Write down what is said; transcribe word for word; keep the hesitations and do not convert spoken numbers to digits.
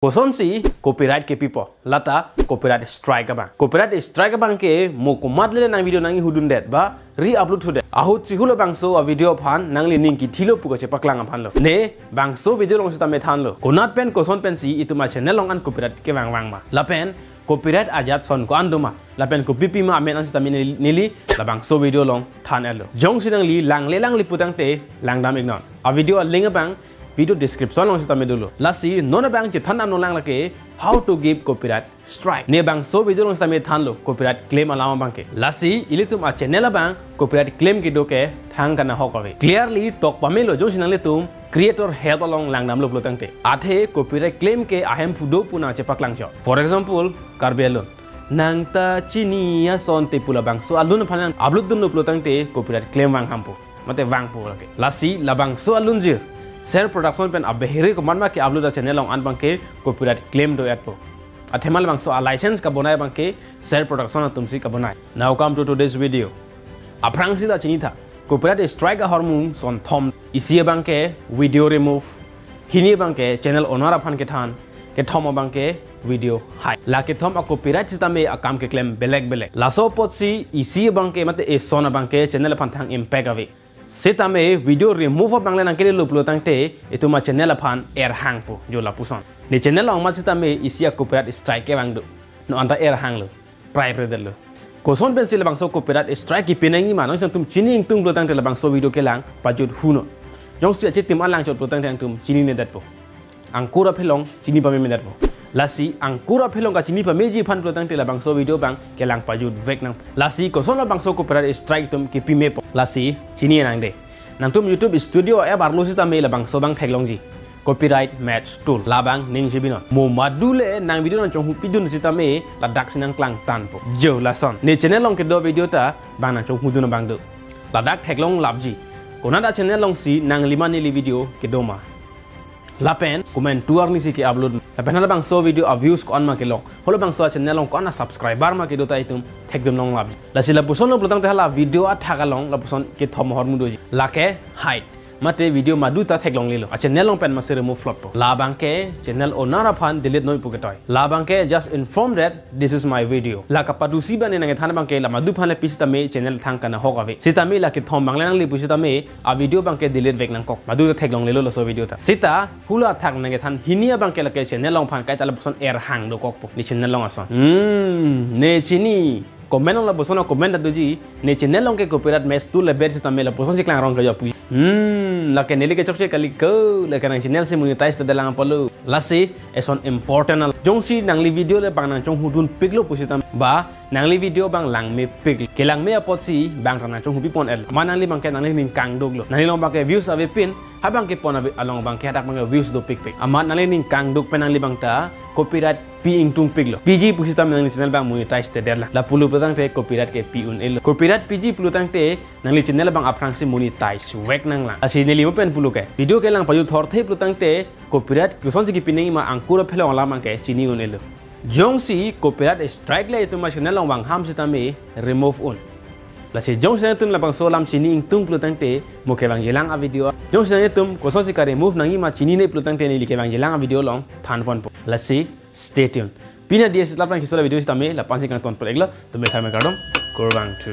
Kosonsi copyright kepipo? Lata copyright strike abang. Copyright strike abangke mo komat le nang video nangkehudundet ba re-upload thudet. Ahut si hu labangso a-video aphan nangli ning kithilo pu kachepaklang aphanlo. Ne bangso video along sitame thanlo, konat pen koson pensi itum a-channel along an copyright kevangvang ma, lapen copyright ajat ason ko-an doma, lapen kopipi ma amen an sitame neli, neli labangso video along than-etlo. Jongsi nangli langle lang le putangte langdam iknon. A-video a-link abang video description along sitame dolo. Lasi non abang chethan damnong lang lake how to give copyright strike. Ne bangso video along sitame thanlo copyright claim alam abangke. Lasi ilitum a-channel abang copyright claim kedo ke thang kana hok ave. Clearly tok pamelo jongsi nanglitum creator help along langdamlo pulotangte. Athe copyright claim ke ahemphu do pu nangchepaklang chot. For example, Karbi Anglong. Nang ta chini ason te pu labangso alun aphan upload dunlo pulotangte copyright claim vang hampo. Mate vangpo lake. Lasi labangso alunjir Ser Production pen abeheri komat ma ke-upload a-channel along an abangke copyright claim do-etpo. Athema labangso a-license kabonai abangke Ser Production atumsi kabonai. Now come to today's video. Aphrangsi ta chinitha, copyright strike ahormu ason thom. Isi abangke video remove, hini abangke channel owner aphan kethan, kethom abangke video hide. La kethom a-copyright sitame akam keklem belek belek. Laso apotsi isi abangke mate eson abangke channel aphan thang impact ave. Sitame video remove abang le nangkelelo pulotangte itum a-channel aphan erhangpo, jo lapuson. Ne channel along amat sitame isi a-copyright strike kevang do. Non anta erhanglo, prai predetlo. Koson pensi labangso copyright strike kepi nangji ma, non itum chini ingtung pulotangte labangso video kelang pajut hunon. Jongsi achitim alang chot pulotangte nangtum chininedetpo. Angkur aphelong chini pamemedetpo. Lasi angkur aphelong kachini pameji aphan pulotangte labangso video abang kelang pajutvek nang. Lasi koson labangso copyright strike itum kepi mepo? Lasi chini nangde. Nangtum YouTube Studio app arlo sitame labangso abang theklongji, copyright match tool. Labang ning chibinon. Mo madu le nang video nangchonghu pidun sitame ladaksi nangklang tanpo. Jo lason. Ne channel along kedo video ta bang nangchonghu dun abang do. Ladak theklong lapji. Konat a-channel alongsi nangli ma neli video kedo ma, lapen komantu arnisi ke-upload ma, lapen halabangso video a-views ko-an ma kelong, halabangso a-channel along ko-an a-subscriber ma kedo ta itum thekdun long lapji. Lasi lapusonlo pulotangte hala video athak along lapuson kethom ahormu doji. Lake hide. Mate video madu ta theklonglelo. A-channel along pen masi remove lotpo. Labangke channel owner aphan delete noi pu ketoi. Labangke just inform that this is my video. La kapadusi abang ne nangkethan abangke la madu aphan le pi sitame channel thang kana hok ave. Sitame la kethom abang le nangli pu sitame a-video abangke delete vek nangkok. Madu ta theklonglelo laso video ta. Sita hu la athak nangkethan hini abangke lake channel along aphan kaita lapuson erhang dokokpo. Ne channel along ason. Hmm, ne chini. Comment along lapuson a-comment ta doji, ne channel along ke copyright match tool le ber sitame lapuson si klangrong ke jo pu. Hmm, lake neli ke chokche kali ko, lake nang channel si monetize ta delang apotlo. Lasi eson important al. Jongsi nangli video le bang nangchonghu dunpiklo pu sitame, ba nangli video bang langmepik. Kelangme apotsi bang ta nangchonghu pipon-et. Amat nangli abangke nangli ning kangduklo. Nangli along abangke views avepin, ha abangke pon ave along abangke hadak abangke views dopikpik. Amat nangli ning kangduk pen nangli abang ta copyright pi ingtungpiklo. Piji pu sitame nangli channel abang monetize te derlang. La pulo pulotangte copyright ke pi un-elo. Copyright piji pulotangte nangli channel abang aphrangsi monetize vek nanglang. Lasi neli mo pen pulo ke. Video kelang pajut thorthe pulotangte copyright kosonsi kepi nangji ma angkur aphelong alam abangke chini un-elo. Jongsi copyright strike le itum a-channel along vang ham sitame remove un. Lasi jongsi nangtum labangso alam chini ingtung pulotangte mo kevangjilang a-video. Jongsi nangtum kosonsi ka-remove nangji ma chinine pulotangte neli kevangjilang a-video along thanponpo. Lasi stay tuned. Pini D S L R pen keso la video sitame lapu-ansi kangton pon-iklo. Tumbe kami kardom. Kurvangthu.